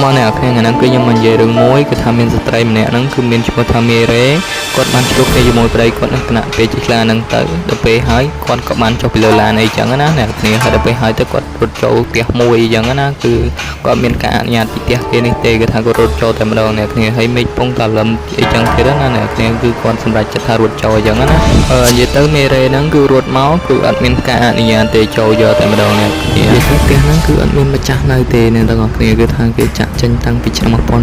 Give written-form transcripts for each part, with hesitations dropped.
មកអ្នកគ្នាថ្ងៃហ្នឹងគឺខ្ញុំមកនិយាយរឿងមួយគឺថាមានស្ត្រីម្នាក់ហ្នឹងគឺមានឈ្មោះថាមេរ៉េគាត់បានជួបគ្នាជាមួយប្តីគាត់នៅគណៈពេលជិះឡានហ្នឹងទៅដល់ពេលហើយគាត់ក៏បានចុះពីលើឡានអីចឹងណាអ្នកគ្នាហើយដល់ពេលហើយទៅគាត់រត់ចូលផ្ទះមួយអីចឹងណាគឺគាត់មានការអនុញ្ញាតពីផ្ទះគេនេះទេគឺថាគាត់រត់ចូលតែម្ដងអ្នកគ្នាហើយមេឃពងតាលឹមអីចឹងទៀតណាអ្នកគ្នាគឺគាត់សម្រេចចិត្តថារត់ចូលអីចឹងណាអឺនិយាយទៅមេរ៉េហ្នឹងគឺរត់មកគឺអត់មានការអនុញ្ញាតទេចូលយកតែម្ដងអ្នកគ្នានិយាយទៅផ្ទះហ្នឹងគឺអត់មានម្ចាស់នៅទេអ្នកទាំងអស់គ្នាគឺថាគេចាក់ចេញតាំងពីឆ្នាំ1994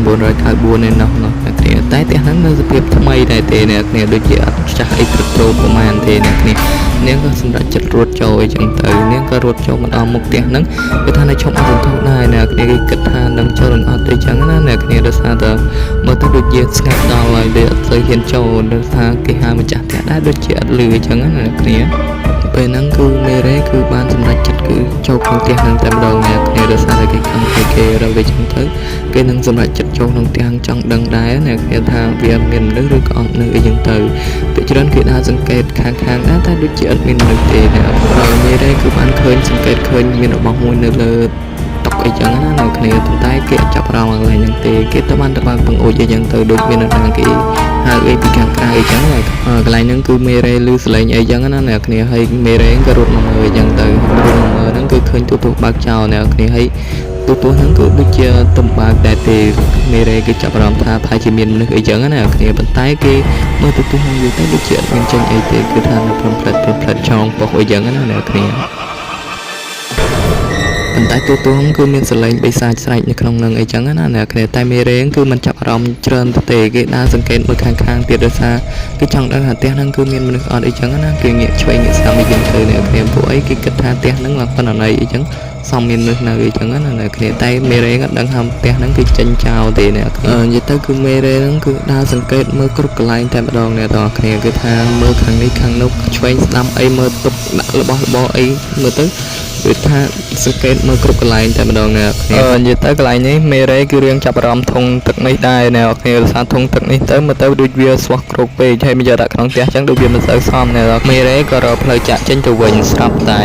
ឯណោះអ្នកគ្នាតែផ្ទះហ្នឹងនៅសភាពថ្មីដែរទេអ្នកគ្នាដូចជាអត់ចាស់អីទ្រុឌទ្រោមប្រហែលទេអ្នកគ្នានាងក៏សម្រេចចិត្តរត់ចូលអីចឹងទៅនាងក៏រត់ចូលមកដល់មុខផ្ទះហ្នឹងគឺថានៅឈប់អត់សន្ធោសដែរអ្នកគ្នាគេគិតថានឹងចូលនឹងអត់អីចឹងណាអ្នកគ្នាដោយសារតែមើលទៅដូចជាស្ងាត់ដល់ហើយដូចអត់សូវហ៊ានចូលដោយសារគេហៅម្ចាស់ផ្ទះដែរដូចជាអត់លឺអីចឹងណាអ្នកគ្នា ពេលហ្នឹងគឺមេរ៉េគឺបានសម្រេចចិត្តគឺចូលក្នុងផ្ទះហ្នឹងតែម្ដងអ្នកគ្នាដោយសារតែគេខឹងឲ្យគេរកវាចឹងទៅគេនឹងសម្រេចចិត្តចូលក្នុងផ្ទះចង់ដឹងដែរអ្នកគ្នាថាវាមានមនុស្សឬក៏អត់នៅអីចឹងទៅពេលច្រើនគេដើរសង្កេតខាងខាងដែរតែដូចជាអត់មានមនុស្សទេអ្នកហើយមេរ៉េគឺបានឃើញសង្កេតឃើញមានរបស់មួយនៅលើតុអីចឹងណាអ្នកគ្នាប៉ុន្តែគេអត់ចាប់អារម្មណ៍កន្លែងហ្នឹងទេគេទៅបានទៅបើកបង្អួចអីចឹងទៅដូចមាននរណាគេហៅអីពីខាងក្រៅអីចឹងណាកន្លែងហ្នឹងគឺមេរ៉េឮសលេងអីចឹងណាអ្នកគ្នាហើយមេរ៉េក៏រត់មកមើលអីចឹងទៅរត់មកមើលហ្នឹងគឺឃើញទូទូបើកចោលអ្នកគ្នាហើយទូទូហ្នឹងគឺដូចជាទំបើកដែរទេមេរ៉េគឺចាប់អារម្មណ៍ថាប្រហែលជាមានមនុស្សអីចឹងណាអ្នកគ្នាប៉ុន្តែគេមើលទូទូហ្នឹងយូរទៅដូចជាអត់មានចេញអីទេគឺថានៅព្រំផ្លិតព្រំផ្លិតចងប៉ុសអីចឹងណាអ្នកគ្នា ប៉ុន្តែទូទួងគឺមានសលេងបិសាចស្រែកនៅក្នុងនឹងអីចឹងណាអ្នកគ្នាតែមេរេងគឺមិនចាប់អារម្មណ៍ច្រើនទៅទេគេដើរសង្កេតមើលខាងខាងទៀតដោយសារគេចង់ដឹងថាផ្ទះហ្នឹងគឺមានមនុស្សអត់អីចឹងណាគេងាកឆ្វេងងាកស្ដាំអីចឹងទៅអ្នកគ្នាពួកអីគេគិតថាផ្ទះហ្នឹងឡើងប៉ុណ្ណីអីចឹងសំមានមនុស្សនៅអីចឹងណាអ្នកគ្នាតែមេរេងអត់ដឹងថាផ្ទះហ្នឹងគឺចេញចោលទេអ្នកគ្នានិយាយទៅគឺមេរេហ្នឹងគឺដើរសង្កេតមើលគ្រប់កន្លែងតែម្ដងអ្នកទាំងអស់គ្នាគឺថាមើលខាងនេះខាងនោះឆ្វេងស្ដាំអីមើលទុកដាក់របស់របរអីមើលទៅ គឺថាសង្កេតមើលគ្រប់កន្លែងតែម្ដងអ្នកគ្នាអឺនិយាយទៅកន្លែងនេះមេរ៉េគឺរៀងចាប់អារម្មណ៍ធុងទឹកនេះដែរអ្នកគ្នាដោយសារធុងទឹកនេះទៅមើលទៅដូចវាស្វះគ្រប់ពេកហើយមកយកដាក់ក្នុងផ្ទះចឹងដូចវាមិនសូវសមអ្នកមេរ៉េក៏រកផ្លូវចាក់ចេញទៅវិញស្រាប់តែ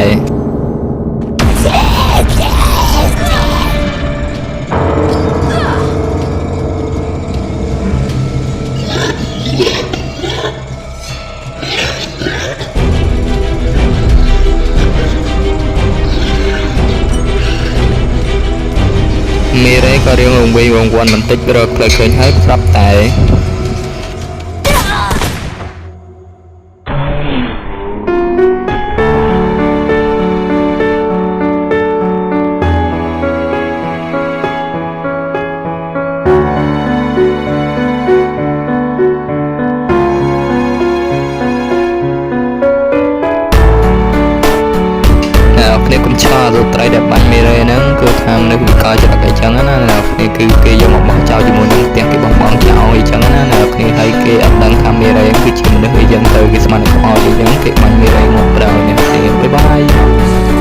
មេរ៉េក៏រៀងរង្វេងវង្វាន់បន្តិចរកផ្លូវឃើញហើយស្រាប់តែ អ្នកគ្នាកុំឆ្លល់ស្ត្រីដែលបាញ់មេរ៉េហ្នឹងគឺថាមនុស្សវិកលចរិតអីចឹងណាអ្នកគ្នាគឺគេយកមកបោះចោលជាមួយនឹងផ្ទះគេបោះបង់ចោលអីចឹងណាអ្នកគ្នាហើយគេអត់ដឹងថាមេរ៉េគឺជាមនុស្សអីចឹងទៅគេស្មានតែខ្មោចអីចឹងគេបាញ់មេរ៉េមកប្រោអ្នកគ្នាបាយបាយ។